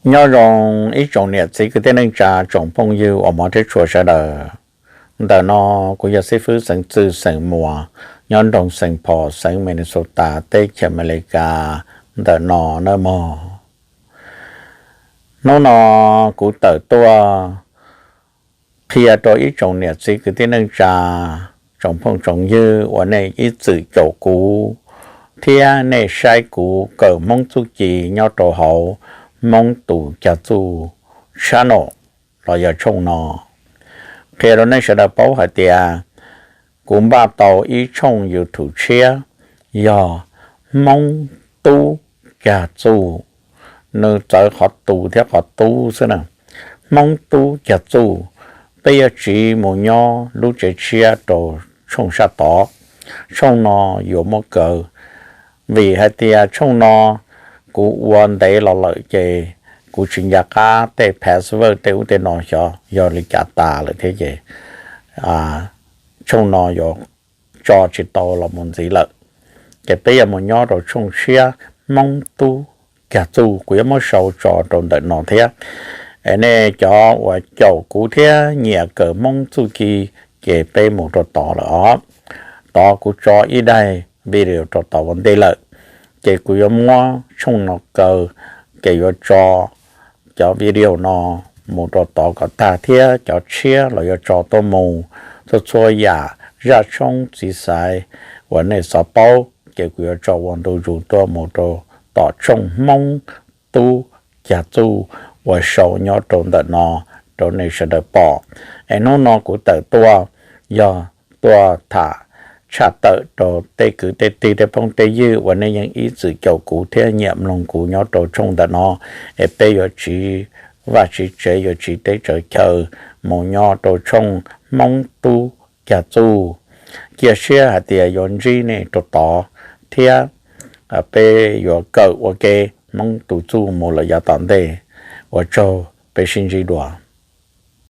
Nyob zoo ib tsoom niam txiv kwv tij neej tsa, tsoom phooj ywg uas hmov thiab tshua sawv daws. Ntawm no kuv yog xib fwb xeev Txwj xeem Muas, nyob nroog Saint Paul, xeev Minnesota, teb chaws Amelikas ntawm no nawb mog. Hnub no kuv tawm tuaj qhia rau ib tsoom niam txiv kwv tij neej tsa, tsoom phooj tsoom ywg uas nej ib txwm caum kuv thiab nej saib kuv kawm Hmoob txuj ci nyob rau hauv Hmoob Tus Cag Txuj channel los yog tshooj no. Qhia rau nej sawv daws paub hais tias kuv npaj tau ib tshooj YouTube tshiab yog Hmoob Tub Cag Txuj, nws txawv qhov tus thiab qhov tub xwb na. Hmoob Tub Cag Txuj, peb yuav tsiv mus nyob lub tsev tshiab rau tshooj sab tod. Tshooj no yuav muab kaw, vim hais tias tshooj no kuv ua ntev los lawm ces kuv tsis nco qab tej password tej ub tej no xyov yog li cas tas lawm thiab ces tshooj no yuav tso tsis tau los mus ntxiv lawm. Ces peb yuav mus nyob rau tshooj tshiab Hmoob Tub Cag Txuj, kuv yuav muab sau tso rau ntawm no thiab. Es nej cov uas caum kuv thiab nyiam kawm Hmoob txuj ci, ces peb mus rau tod lawm os. Tod kuv tso ib daim video rau tod ua ntej lawm, ces kuv yuav muab tshooj no kaw, ces yuav tso cov video no mus rau tod kom tag thiab cov tshiab los yuav tso tuaj mus. Txhua txhua yam zaj tshoob txiv xaiv uas nej xav paub ces kuv yuav tso ua ntu zus tuaj mus rau tom tshooj Hmoob Tub Cag Txuj uas sau nyob rau ntawm no rau nej sawv daws pom. Es hnub no kuv tawm tuaj yog tuaj tham tshaj tawm rau tej kwv tej tij tej phooj tej ywg uas nej yeej ib txwm caum kuv thiab nyiam mloog kuv nyob rau tshooj ntawm no, es peb yuav tsiv vaj tsiv tsev yuav tsiv teb tsaws chaw mus nyob rau tshooj Hmoob Tub Cag Txuj. Cia siab hais tias yuav ntsib nej rau tod thiab peb yuav kawm ua ke Hmoob tus txuj mus lawm yav tom ntej. Ua tsaug, peb sib ntsib dua.